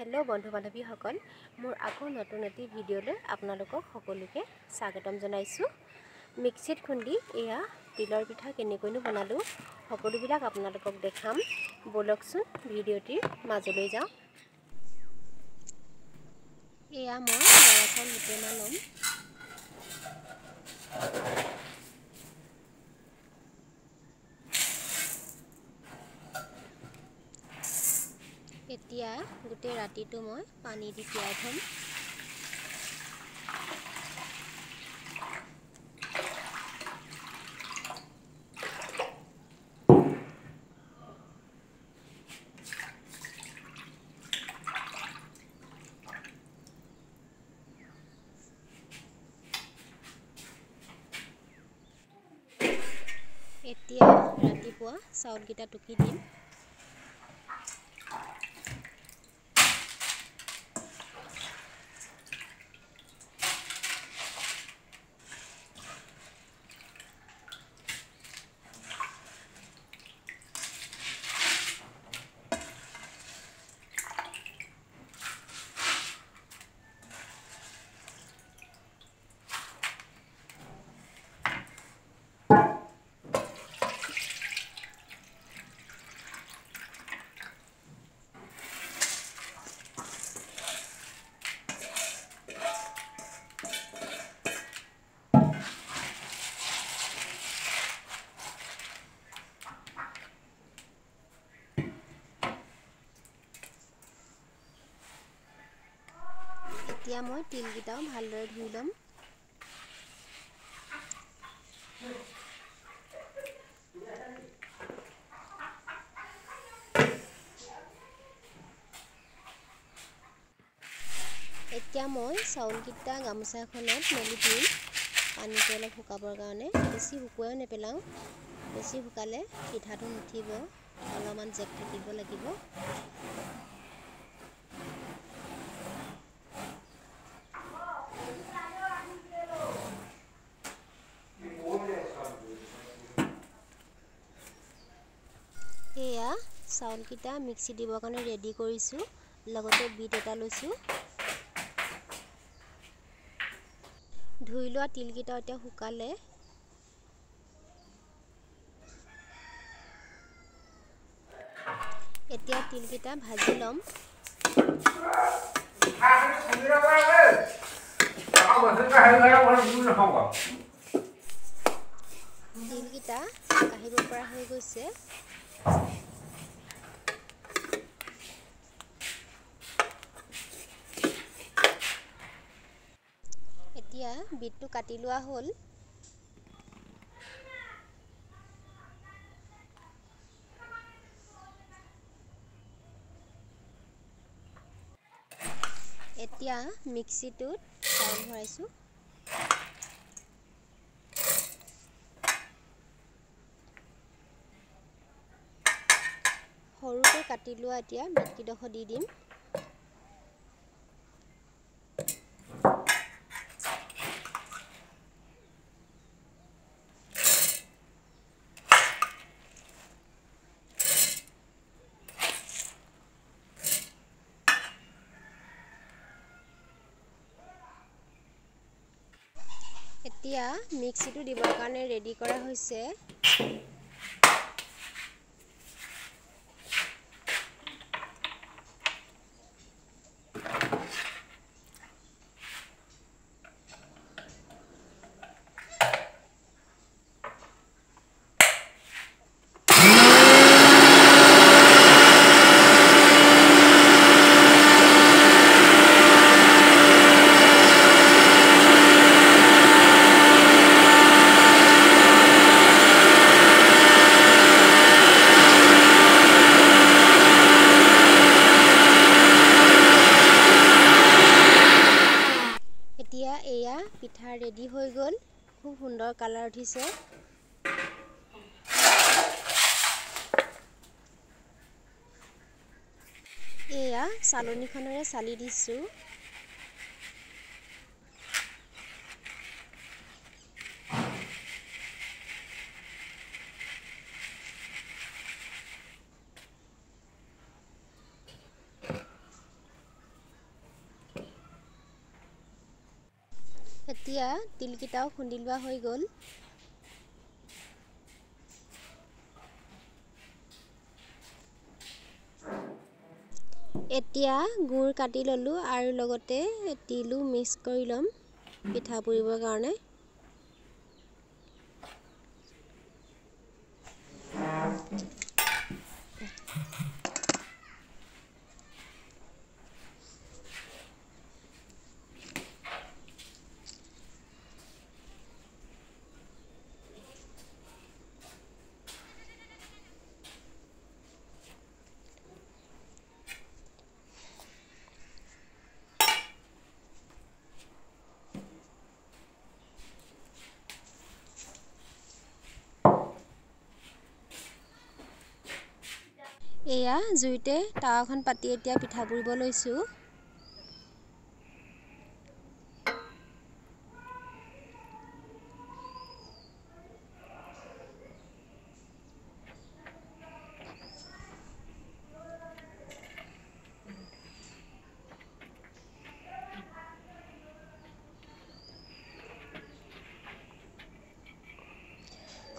Hello' বন্ধু বান্ধৱীসকল, মোৰ আকৌ নতুন এটি ভিডিঅ'লৈ আপোনালোকক সকলোকে স্বাগতম জনাইছোঁ। মিক্সিত খুন্দি এয়া তিলৰ পিঠা কেনেকৈনো বনালোঁ সকলোবিলাক আপোনালোকক দেখাম। ব'লকচোন ভিডিঅ'টিৰ মাজলৈ যাওঁ। এয়া মই বৰা চাউল দুটেমা ল'ম। এতিয়া গোটেই ৰাতিটো মই পানী দি তিয়াই থ'ম। এতিয়া ৰাতিপুৱা চাউলকেইটা টুকি দিম। এতিয়া মই তিলকেইটাও ভালদৰে ধুই ল'ম। এতিয়া মই চাউলকেইটা গামোচা এখনত মেলি দিম, পানীটো অলপ শুকাবৰ কাৰণে। বেছি শুকুৱাইও নেপেলাওঁ, বেছি শুকালে পিঠাটো নুঠিব, অলপমান জেক থাকিব লাগিব। এয়া চাউলকেইটা মিক্সি দিবৰ কাৰণে ৰেডি কৰিছোঁ, লগতে বিট এটা লৈছোঁ। ধুই লোৱা তিলকেইটা এতিয়া শুকালে। এতিয়া তিলকেইটা ভাজি ল'ম। তিলকেইটা কাঢ়িব পৰা হৈ গৈছে। এতিয়া বিটটো কাটি লোৱা হ'ল। এতিয়া মিক্সিটোত চাউল ভৰাইছোঁ। সৰুকৈ কাটি লোৱা এতিয়া বিটকেইডোখৰ দি দিম। এতিয়া মিক্সিটো দিবৰ কাৰণে ৰেডি কৰা হৈছে। এতিয়া এয়া পিঠা ৰেডি হৈ গ'ল। খুব সুন্দৰ কালাৰ উঠিছে। এয়া চালনীখনেৰে চালি দিছোঁ। এতিয়া তিলকেইটাও খুন্দি লোৱা হৈ গ'ল। এতিয়া গুড় কাটি ল'লোঁ আৰু লগতে তিলো মিক্স কৰি ল'ম পিঠা পুৰিবৰ কাৰণে। এয়া জুইতে তাৱাখন পাতি এতিয়া পিঠা পুৰিব লৈছোঁ।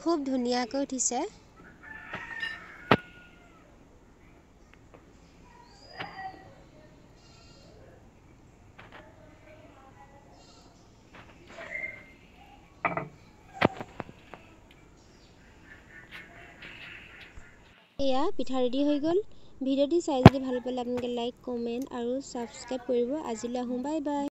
খুব ধুনীয়াকৈ উঠিছে। এয়া পিঠা ৰেডি হৈ গ'ল। ভিডিঅ'টি চাই যদি ভাল পালে আপোনালোকে লাইক, কমেণ্ট আৰু ছাবস্ক্ৰাইব কৰিব। আজিলৈ আহোঁ, বাই বাই।